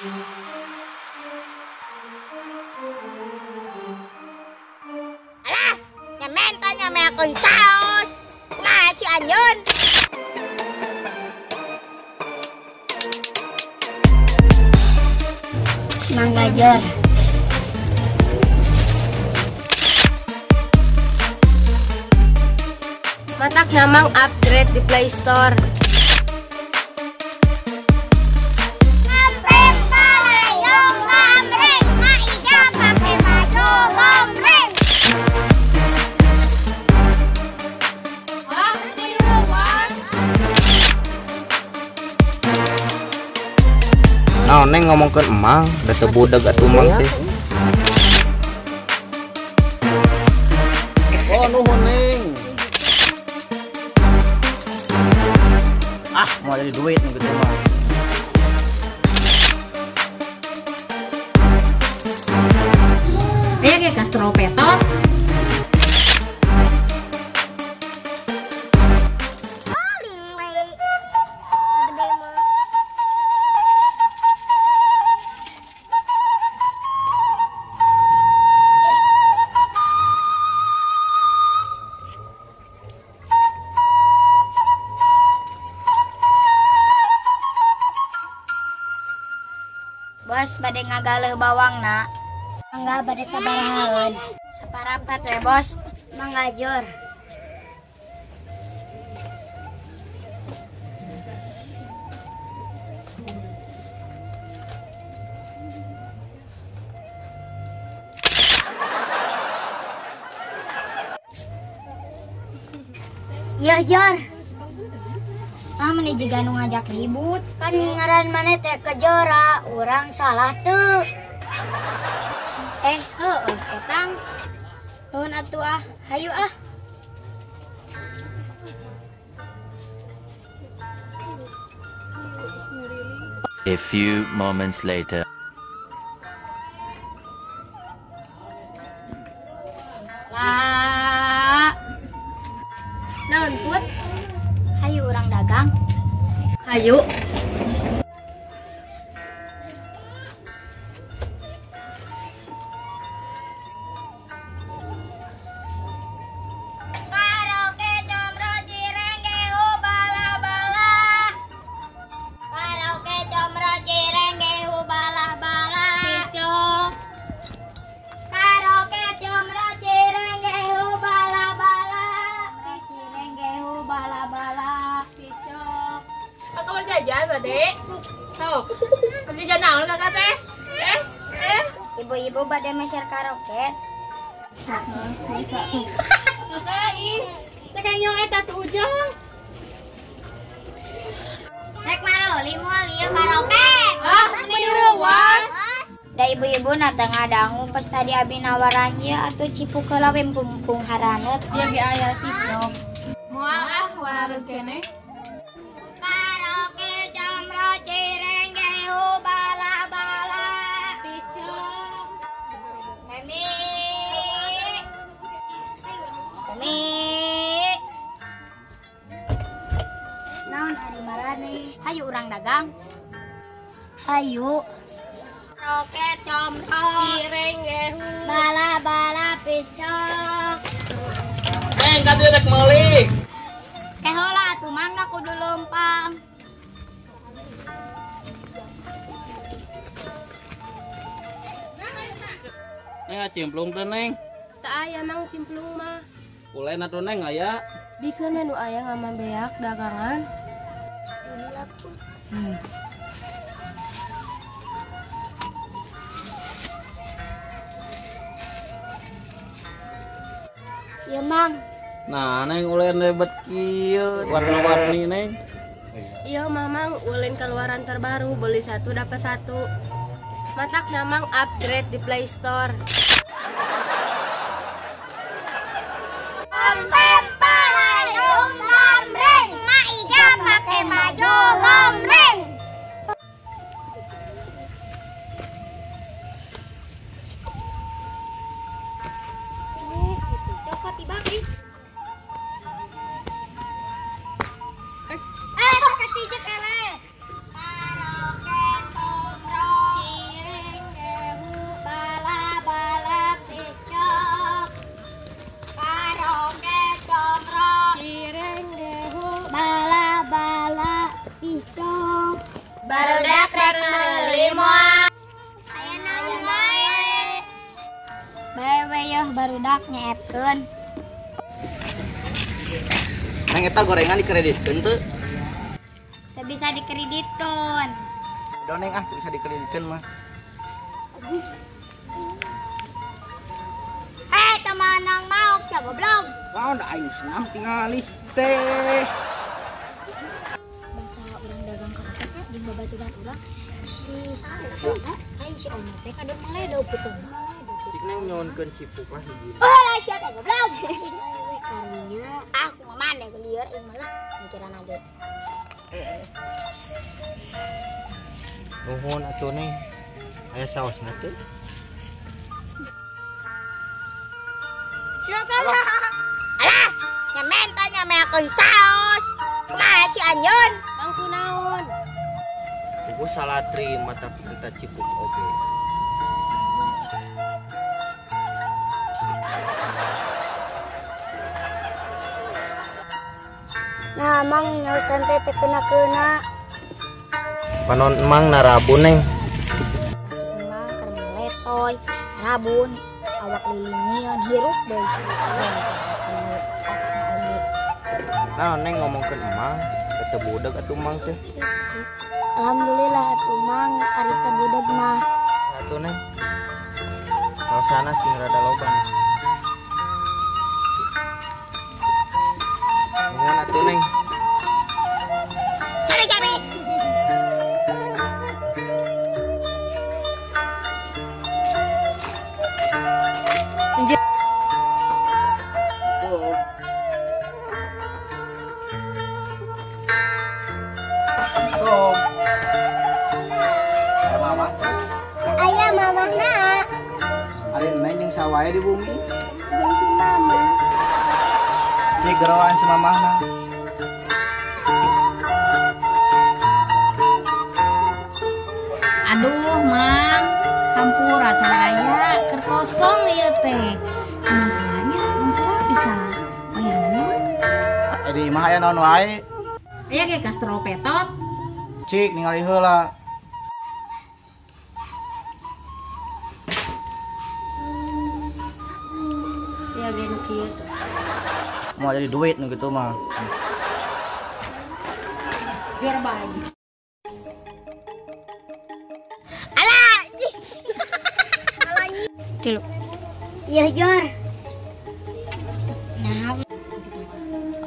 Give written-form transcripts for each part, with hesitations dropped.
Alah, nyamenta nyameakeun saos. Masih anjeun. Mangga Jor. Matak namang upgrade di Play Store. Nah, neng ngomongkeun emang, da teu budak atuh emang teh. Oh, nuhun neng. Ah, mau jadi duit nih gitu mah. Aya ge kastropetot. Bos, bade ngagaleuh bawang na. Mangga bade sabarahaeun. Saparapat we, Bos. Mangga Jor. Ya Jor. Ah, meni jiga nu ngajak ribut. Kan ngaran maneh teh Kejora, urang salah tuh. Heueuh etang. Nuhun atuh ah, hayu ah. A few moments later. Lah. Naon Put? Hayu urang dagang. Hayu. Karaoke comro cireng gehu bala-bala. Karaoke comro cireng gehu bala-bala. Piscok. Karaoke comro cireng gehu bala-bala. Cireng gehu bala-bala. Piscok. Aku mau jajan, Bade. Sok. Mau jajan naon kakak teh? Ibu-ibu bade meser karaoke. Kakak ih, teh kayaknya eta tuh ujang. Rek maroli moal ieu karaoke. Ah, meni ruas. Da ibu-ibu na teu ngadangu pas tadi abi nawaran ieu atuh cipuk heula we mumpung haraneut. Ieu ge aya piscok. Moal ah warareut keneh. Karaoke comro cireng gehu bala-bala. Piscok. Emi. Emi. Naon ari marane? Hayu urang dagang. Hayu. Karaoke comro cireng gehu bala-bala piscok. Neng, kadieu rek meuli. Kehola atuh mangga kudu leumpang. Neng cimplung teh neng. Teu aya mang cimplung mah. Ulen atuh neng aya. Bikeun we nu aya ngamambeak dagangan. Ieu mang. Nah, neng ulen ribet kieu, warna-warni neng. Iya mamang, ulen keluaran terbaru, beli satu dapat satu. Matak namang upgrade di Play Store. Mak Ija pake baju gombreng. Cokot tiba ih. Ketiga kele. Karaoke comro. Barudak nyeepkeun. Neng eta gorengan dikreditkeun teu? Teu bisa dikreditkeun. Udah neng ah, bisa dikreditkeun mah. Hei, temanang maok sia goblok. Naon da aing senam tingalis teh. Basa urang dagang ka nya jeung babaturan urang si saha aing si Ono teh kadon maledo putung. Cik neng nyonkeun cipuk lah hiji. Oh, sia teh goblok. We karunya aku mah maneh lieur ieu mah lah mikiran aja. Nuhun atuh neng. Aya saosna teh. Silakan. Alah, nya menta nya meakeun saos. Kumaha si anjeun? Mang kunaon? Pugu salah terima tapi kita cipuk oge. Nah, mang nyausan teh teu kena-kena. Panon emang narabun neng. Masih emang keur meletoy, rabun, awak lilingieun hirup deui. Nah, neng ngomongkeun emang, teu budeg atuh mang teh. Alhamdulillah atuh mang ari teu budeg mah. Atuh neng. Saosana sing rada loba. Nuhun atuh neng. Cari-cari. Ayah mamah na. Ari neng jeung sawae di bumi. Jeung si mama. Cik geroan si mamahna. Aduh, Mang. Hampura cara aya keur kosong ieu teh. Kumaha hampura pisan. Oyanana mah. Di imah aya naon wae? Aya ge kastrol petot. Cik ningali heula. Ya ge nu kieu tuh. Mau jadi duit nu kitu mah. Jor bae. Alah. Tilu. Iya jor. Nah.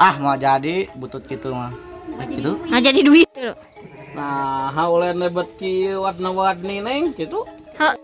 Ah mau jadi butut kitu mah. Gitu. Nah jadi duit tilu. Nah, haulen lebet kieu warna-warni neng kitu. Heeh.